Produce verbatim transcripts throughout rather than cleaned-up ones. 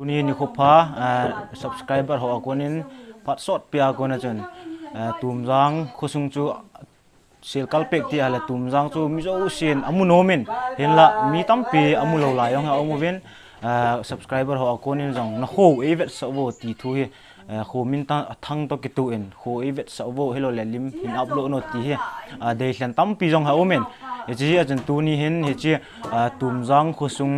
Ni nikho pha, ah, subscriber ho a konin phat sot pia kona chun, ah, Tumjang khosung chu selkal pek ti ahile Tumjang chu mi jousen amu nom in, hinla mi tampi amu lou lai jong hi aum uvin, ah, subscriber ho a konin jong na kho eivetsah uvo ti thu hi, ah, kho min ta thang toh kitoh in kho eivetsah uvo hilou le lim hin upload no ti hi, ah, deilhen tampi jong hi aum in, hiche hi a chun tuni hin hiche, ah, Tumjang khosung,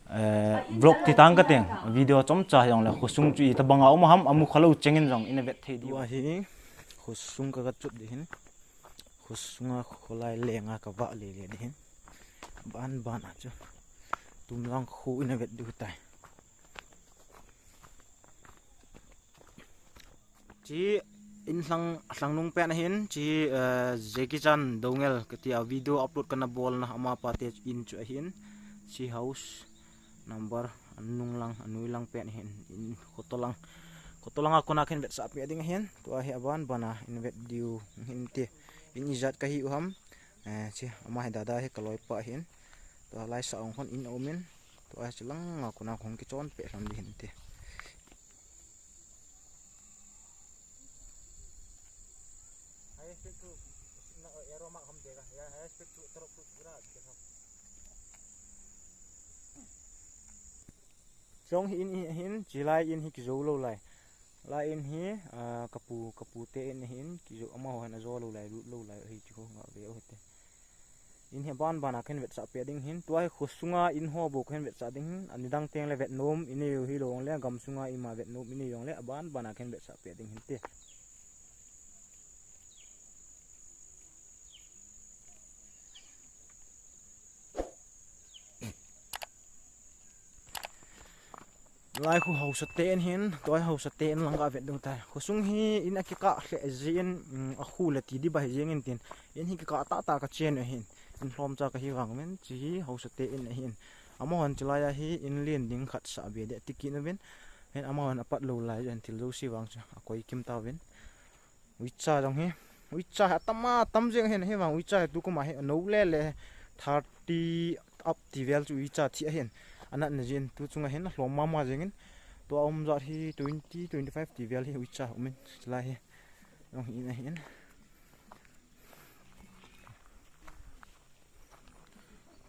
eh, vlog ti tang kateng, video chomcha jong le khosung chu itobang a um ham amu khalou chengin jong ina vet thei diu ahi. Khosung ka, ka chut di hin. Khosunga kholai lenga ka vah lele di hin. Ban ban a chu Tumjang kho ina vet diu tai. Chi in lhang, lhang nung pen ahin, chi, eh, Jackie Chan Dongel kati a video upload kana bolna amapa te in chu ahin. Chi house number anung lang, anoi lang pen ahin. In khoto lang, khoto lang a kona khen vetsah peh ding ahin. Tua hi aban ban a in vet diu hin ti. In ijat kahi u ham. Eh, chi ama hi dada hi ka loipa ahin. Tua laisa ong khon in aum in. Tua hi chi lang a kona khong kichon peh lhon di hin ti. Chong hi in hi hin, chilai in hi kijou lou lai. Lai in hi, ah, kapu, kapu te in hin, kijou amaho hin ajou lou lai, lut lou lai, hi chi ho nga ve o hite. In hi aban ban a khen vetsah peh ding hin, tua hi khosunga in ho bou khen vetsah ding hin, ani dang teng le vet nom, inei u hilou le, gamsunga ima vet nom, inei u le, aban ban a khen vetsah peh ding hin te. Lai khu hausa te in hin, tua hi hausa te in lang ka vet ding tai. Khosung hi in akikah lheh jin, um, akhu le ti di ba hi jing in tin. In hi kikah tah tah ka chen ahin. In lhom cha kahi vang uvin, chi hi hausa te in ahin. Amahon chilai a hi in len ding khat sa be de ti kit uvin. Hin amahon apat lou lai jin thil jouse vang chu akoi kim tauvin. Uicha jong hi, uicha hi atam atam jeng ahin, hivang uicha hi tukum a hi anou lele, thirty up ti vel chu uicha thi ahin, anatna jin tu chung ahin alhom mama jengin, tua um jat hi twenty, twenty-five ti vel hi uicha um in, chilai hi jong hi in ahin.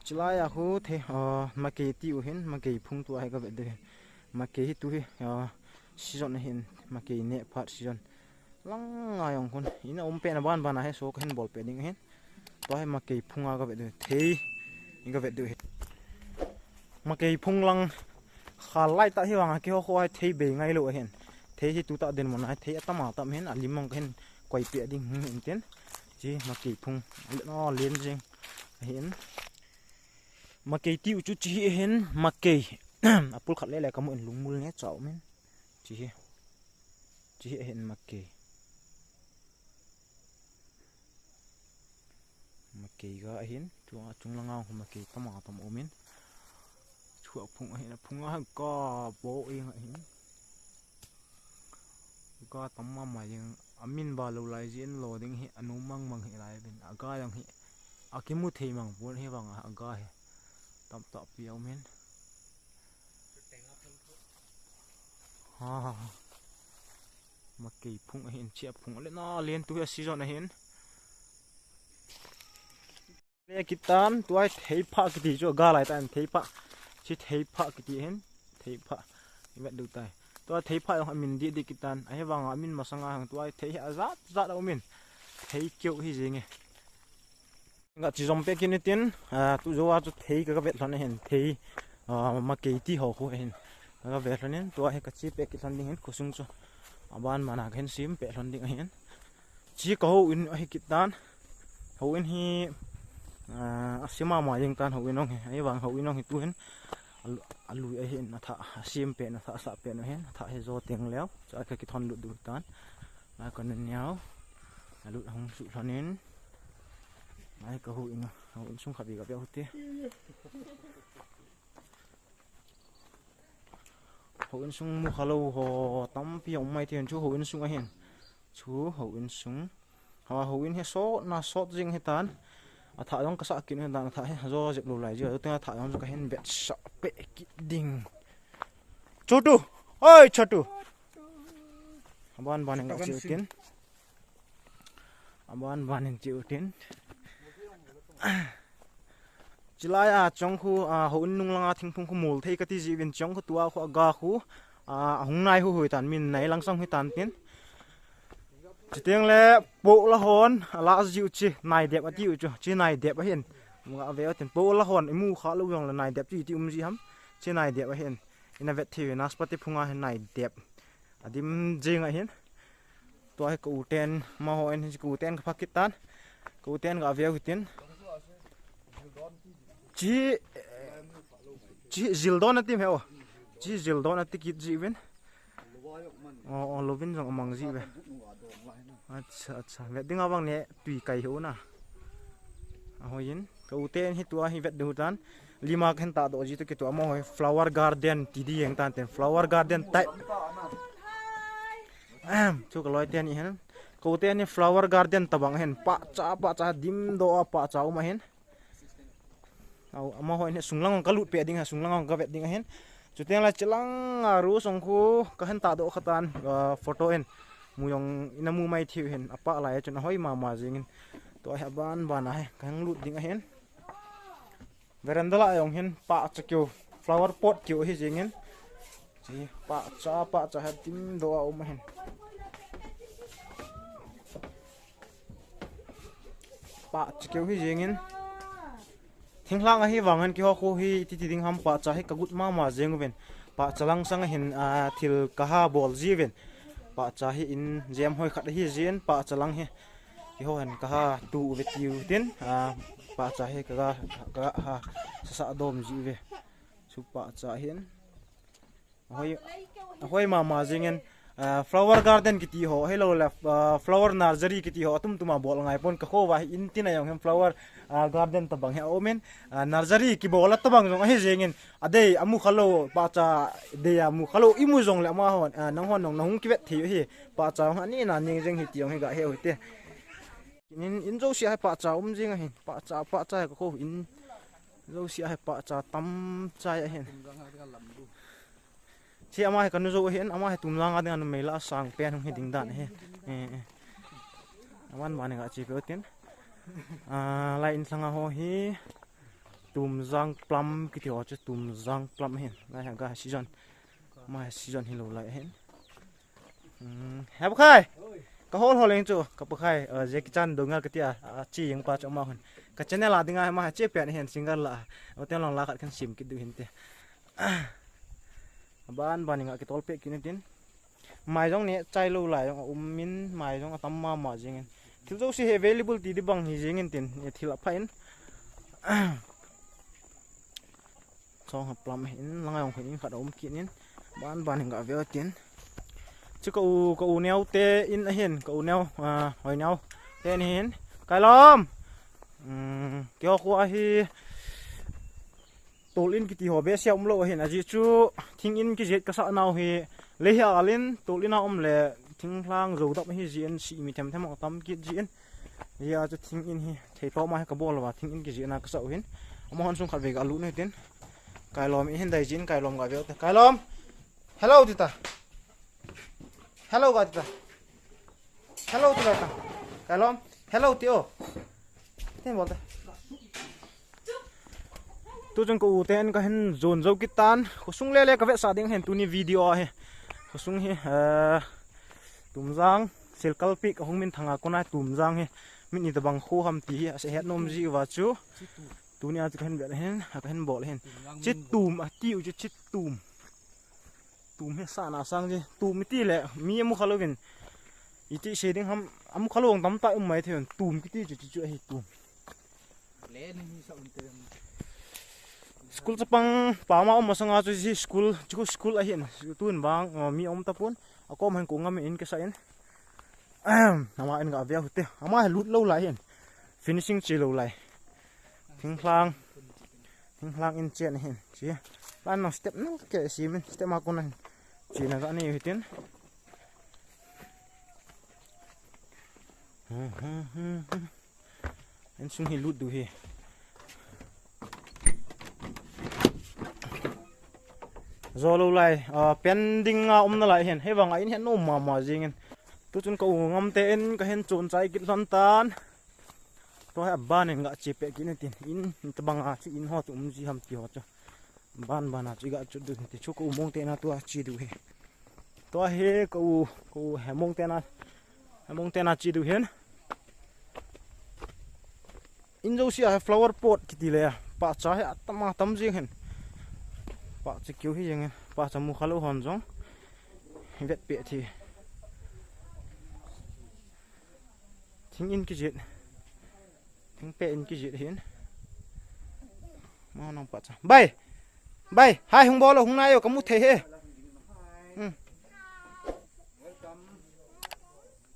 Chilai a khu thei, ah, makei ti u hin, makei phung tua hi ka vet diu hin. Makei hi tu hi, ah, season ahin, makei neh phat season. Lang a jong khun, in a um pen a ban ban a hi so ka hin bol peh ding ahin. Tua hi makei phung a ka vet diu, thei, in ka vet diu hin. Makei phung lang khal lai tah hi vang a keiho kho a hi thei bei ngai lou ahin. Thei hi tu tah din mun a hi thei atam atam hin, a lim mang ka hin koi peh ding hin tin. Chi makei phung, a len jeng. Ahin. Makei ti u chu chi hi ahin, makei. Apul khat lele ka mu in lungmul nge cha um in. Chi hi. Chi hi ahin makei. Makei ga ahin, chunga chung langa khu makei tam atam um in. Chua phung ahin, aphung a ga bo ing ahin. Ga tam mama jeng, amin ba lou lai jin lo ding hi, anu mang mang hi lai bin. Aga jong hi, akimu thei mang pon hi vang a, aga hi. Tam tah pi a um in. Ha, ha, ha. Makei phung ahin, chia phung le na len tu hi a season ahin. Le kitan, tua hi theipha kiti chu, aga lai tan theipha. Chi theipha kiti hin, theipha. I vet diu tai. Tua theipha jong amin di di kitan. Ahi vang amin masanga hang tua hi thei hi ajat jat a um in. Thei keu hi jing e. Nga chi jom peh kit in tin, ah, tu jou a chu thei ka, ka vet lhon ahin. Thei, ah, makei ti ho khu ahin. Ka, ka vet lhon in, tua hi ka chi peh kit lhon ding hin, khosung chu. Aban ban a ka hin sim peh lhon ding ahin. Chi ka houin ahi kit tan. Houin hi, ah, asim mama jeng tan houin jong hi. Ahi vang houin jong hi tu hin. Alu-, alui ahin athah, asim pen, athah sah pen ahin. Athah hi jo teng leu. Cha ka kithon lut diu tan. Lai ka nun niau. Alut hung suh lhon in. Lai ka houin, houin sung khat bik a bia hute. Houin sung mu khalou ho tampi a um mai thei in chu houin sung ahin. Chu houin sung. Ha, houin hi sot na sot jing hi tan. Athah jong ka sah kit u hi tan, athah hi jo jep lou lai ji. Ajo teng athah jong ka hin vetsah peh kit ding. Chotu. Oi, Chotu. Aban ban in ka che utin. Aban ban in che utin. Chilai a chong khu, a, ho in nung langa thingphung khu mol thei kati jiuvin chong khu tua khu aga khu, a, ahung nai hu hui tan min nai langsang hui tan tin. Chuteng le po la hon, ala jiu chi, nai dep ati u chu, chi nai dep ahin. Mga ve atin po la hon, imu kha lo jong le nai dep chi ti um ji ham, chi nai dep ahin. Ina vet thei naspati phunga hin nai dep. Adim jing ahin. Tua hi ka u ten, ma ho en hi ka u ten ka phakit tan. Ka u ten ka ve u hitin. Chi, chi jildon ati me o. Chi jildon ati kit ji vin. O, o, lovin jong amang ji ve. Acha, acha. Vet ding avang ne tui kai ho na. Ahoiyin. Ka u ten hi tua hi vet du tan. Lima ka hin ta do ji tu ki tua mo hoi. Flower garden ti di yeng tan ten. Flower garden type. Ahem, chu ka loi ten i hen. Ka u ten hi flower garden tabang hen. Pa cha, pa cha dim do a pa cha um a hen. Au, ama ho in he sunglang ka lut pe ding ha, sunglang ka vet ding ahin. Chuteng la chilang a ru song khu ka hen ta do khatan, ah, photo in. Mu jong ina mu mai thiu hin, apa lai chun ahoi mama jingin. To a he ban ban a he, ka hang lut ding ahin. Veranda la jong hin pa cha keu, flower pot keu hi jingin. Chi pa cha, pa cha ha tim do a um ahin. Pa cha keu hi jingin. Thinglhang ahi vangin kiho khu hi titi ding ham pa cha hi ka gut mama jeng uvin. Pa cha lang sang hin, a, thil ka ha bol ji uvin. Pa cha hi in jem hoi khat hi jin pa cha lang hi. Kiho hin ka ha tu uve ti u tin, a, pa cha hi ka ga, ka ga ha sa sa dom ji uve. Chu pa cha hin. Ahoi, ahoi mama jingin, ah, flower garden kiti ho, hello la, ah, flower nursery kiti ho, atum tuma bol ngai pon ka kho va hi in tin a jong hem flower, ah, garden tabang he a um in, ah, nursery kibol a tabang jong ahi jingin, adei amu khalo, pa cha dei amu khalo, imu jong le ama hon, ah, nang hon nong nahung kivet thei hi, pa cha hon ani na ning jing hi ti jong hi ga he u te. In, in jo si a hi pa cha um jing ahin, pa cha, pa cha ka kho in, jo si a hi pa cha tam cha ahin. Chi ama hi ka nu jo ahin, ama hi Tumjang a ding a numei la sang pen hung hi ding dan hi. Eh, eh. Aman mani ga chi pe tin. Ah, lai in thanga ho hi Tumjang plum kiti ho chu Tumjang plum hin. Lai ha ga season. Ma season hi lo lai hin. Hmm, he pa khai. Ka hol hol eng chu, ka pa khai, eh, Jackie Chan donga ka tia, a chi jeng pa chu ama hun. Ka channel a dinga ma che pian hin single la. O ten long la khat kan sim kit du hin te. Ban ban nga ki tol pe kin tin. Mai jong ne chai lo lai jong a um min, mai jong a tam mama jingin. Thil jo si he available ti di bang hi jingin tin, ne thil a pha in. Chong ha plum hin, lang jong hin khat a um kin in. Ban ban hin ga ve tin. Chu ka u, ka u neo te in ahin, ka u neo, ah, hoi neo te in hin. Kailom. Hmm, kiho khu ahi. Tol in kiti ho be sia um lo ahin, aji chu thing in kijet ka sa nau hi lei hi alin tol in a um le thinglhang jo dap hi ji in si mi them them a tam kit ji in. Ji a chu thing in hi thei to ma hi ka bol va thing in kiji na ka sa u hin. Ama hon sung khat ve ga lu ne tin. Kailom i hin dai ji in Kailom ga ve te. Kailom. Hello tita. Hello ga tita. Hello tita. Kailom. Hello ti o. Tin bol te. Tu chun ka u te an ka hin jon jo kit tan. Khosung le le ka vetsah ding hin tuni video a hi. Khosung hi, eh, Tumjang, Silkalpi ka hung min thanga kona Tumjang hi. Min i tabang khu ham ti hi, ase het nom ji uva chu. Tuni a chu ka hin vet hin, ka hin bol hin. Chitum a ti u chu chitum. Tum hi sa na sang ji. Tum i ti le, mi amu kha lovin. I ti se ding ham, amu kha lo tam ta um mai thei. Tum kiti chu chu chu ahi tum. School chapang pa ma um masanga chu hi school, chu school ahin. Tun bang, uh, mi um tapon. Akom han ko ngam in kasa in. Ama in ga via hute. Ama he lut lo lai hin. Finishing chi lo lai. Thinglhang. Thinglhang in chen hin. Chi. Lan no step no ke si min. Step ma ko nan. Chi na ga ni hitin. Hmm, hmm, hmm, hmm. Insung hi lut du hi. Jolou lai, ah, pending a um nalai hin. Hivang a in hin nom mama jingin. Tuchun ka u Ngamte in kahin chonchai kit lhon tan. Tua hi aban in gache peh kit in tin. In, in tabang a chu in ho chu um ji ham ti ho chu. Ban ban a chu gache diu hin ti chu ka u Mongte na tua che diu hi. Tua hi ka u, ka u Hemongte na, Hemongte na che diu hin. In jouse a hi flower pot kiti le, pahcha hi atam atam jing hin. Pahcha keu hi jing hin, pahcha mu khalou hon jong. Vet peh thi. Thing in kijih. Thing peh in kijih hin. Ma nong pahcha. Bai! Bai! Hai hung bol o, hung nai o, ka mu thei hi. Hmm.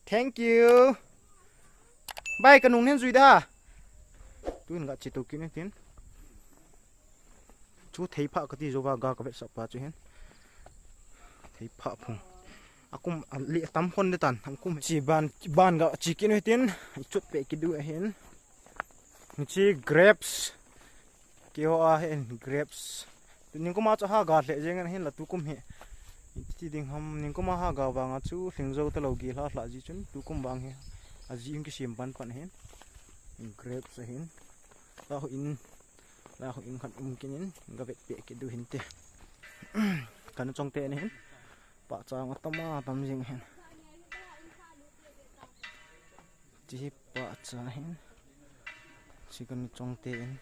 Thank you. Bai, ka nung nen jui da. Tuin gache to kit in tin. Chu thei pha kati jouva ga ka vetsah pa chu hin. Thei pha phung. Akum ali tam hon de tan. Akum chi ban, ban gache kit in tin. Chut peh kit diu ahin. Hiche grapes. Keiho a hin grapes. Ningkum a chu ha ga lheh jeng in hin la tukum hi. Iti ding ham ningkum a ha ga vang a chu lhing jou talou gel ha lha ji chun tukum vang hi. Aji in kisem pan pan hin. Grapes ahin. La ho in, la ho in khat um kit in, ga vet peh kit diu hin te. Ka nu Chongte na hin. Pahcha nga tam atam jing hin. Chi hi pahcha hin. Chi ka nu Chongte in.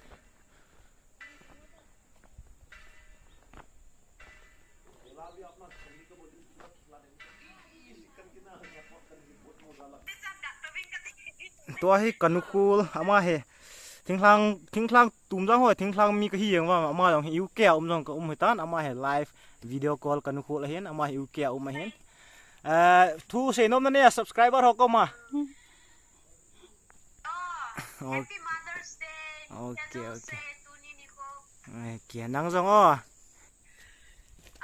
Tua hi ka nu Khul, ama hi. Thinglhang, thinglhang tum jong ho, thinglhang mi ka hi jeng uva, ama jong hi U K a um jong ka um hi tan, ama hi live video call ka nu Khul ahin, ama hi U K a um ahin. Eh, thu seinom na nei a subscriber ho koma. Oh, ok. Happy Mother's Day. Ok, ok. Nang jong o.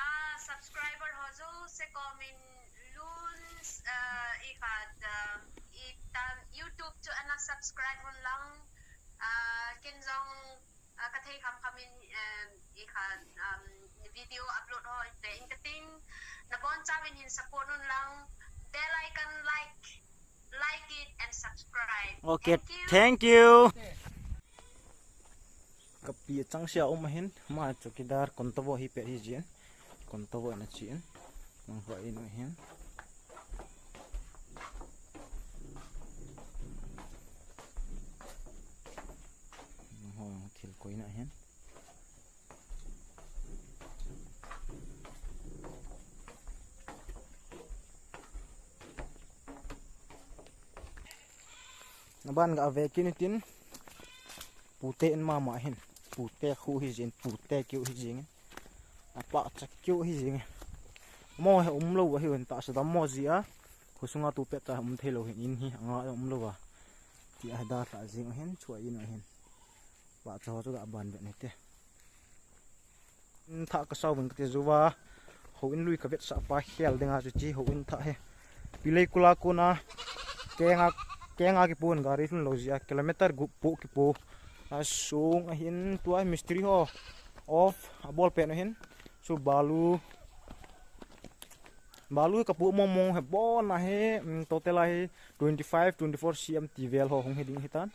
Ah, subscriber ho jouse komin lun, ah, i khat, ah, i tan YouTube chu ana subscribe un lang, ah, ken jong, ah, ka thei kham kham in, eh, i khat, um, video upload ho te in ka ting, na bon chauvin hin support un lang, bell icon like, like it and subscribe. Okay, thank you. Thank you. Ka pi chang sia um ahin, ama chowkidar Kontavo hi pet hi jin. Kontavo na chin. Nang ho in ahin. Nang ho thil koi na ahin. Aban ga ve kit in tin. Pute in mama hin. Pute khu hi jin, pute kiu hi jin. Apa chak kiu hi jin. Mo he um lou ahi un ta sa dam mo ji a. Khu sunga tu pet ta um thei lou hin in hi anga um lou a. Ti a da ta jing ahin, chua in ahin. Pahcha ho chu ga ban ve ni te. In thah ka sau vin ka ti jouva. Houin lui ka vetsah pa khel dinga chu chi houin thah hi. Pilei kula kona. Kenga, kenga kipo in gari lhun lou jia. Kilometer gup po kipo. Asung ahin tua mistri ho. Off. Abol pen ahin. Chu balu. Balu hi ka pu mong mong hi bon ahi, um, total ahi twenty five, twenty four C M ti vel ho hung hi ding hi tan.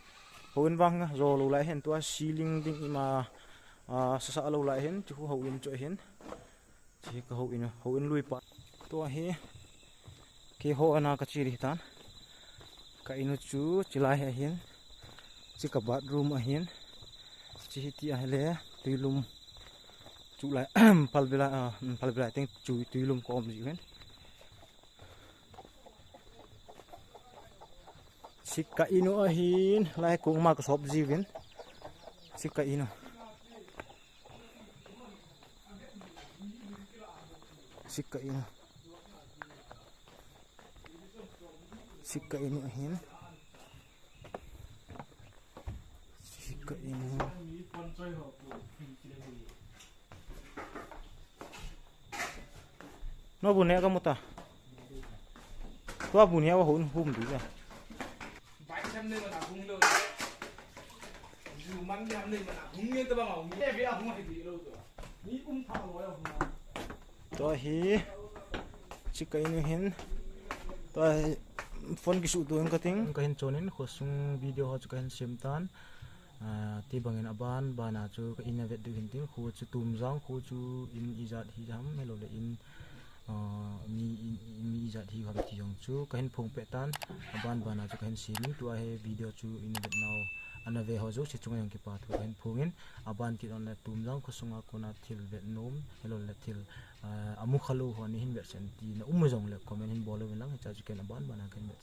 Houin vang jo lou lai hin tua ceiling ding ima, ah, sasa lou lai hin, chu houin chu hin. Chi ka houin, houin lui pa. Tua hi, keiho ana ka chi ri tan. Ka inu chu, chilai hi ahin. Chi ka bathroom ahin. Chi hi ti ahile, tuilum. Chu lai, phalbi lai, ah, phalbi lai teng chu tuilum kom ji hin. Sika inu ahin, lai kung ma ka sop ji vin. Sika inu. Sika inu. Sika inu ahin. Sika inu. No bu ne ka muta. Tua bu ne wa hun hum du ya. Bai sam ne mana hum lo. Ju man ne ham ne mana hum ne ta ba ma hum ne be a hum hai di lo to. Ni um tha lo ya hum. Tua hi, chi ka in hin, tua hi, phone kisuh tu hin ka ting. Ka hin chonin, khosung video ho chu ka hin sem tan. Ah, ti bangin aban, bana chu ka in a vet diu hin ting, khu chu Tumjang, khu chu in ijat hi ham, helou le in, ah, mi, in, mi ijat hi ham ti jong chu ka hin phong peh tan, aban bana chu ka hin semin, tua hi video chu in a vet nau, ana ve ho jouse chunga jong kipa thu ka hin phongin, aban kit on le Tumjang khosunga kona thil vet nom, helou le thil, ah, amu khalou ho ni hin vet sen ti na um jong le comment hin bol uvin lang, hicha chu ken aban bana ka hin vet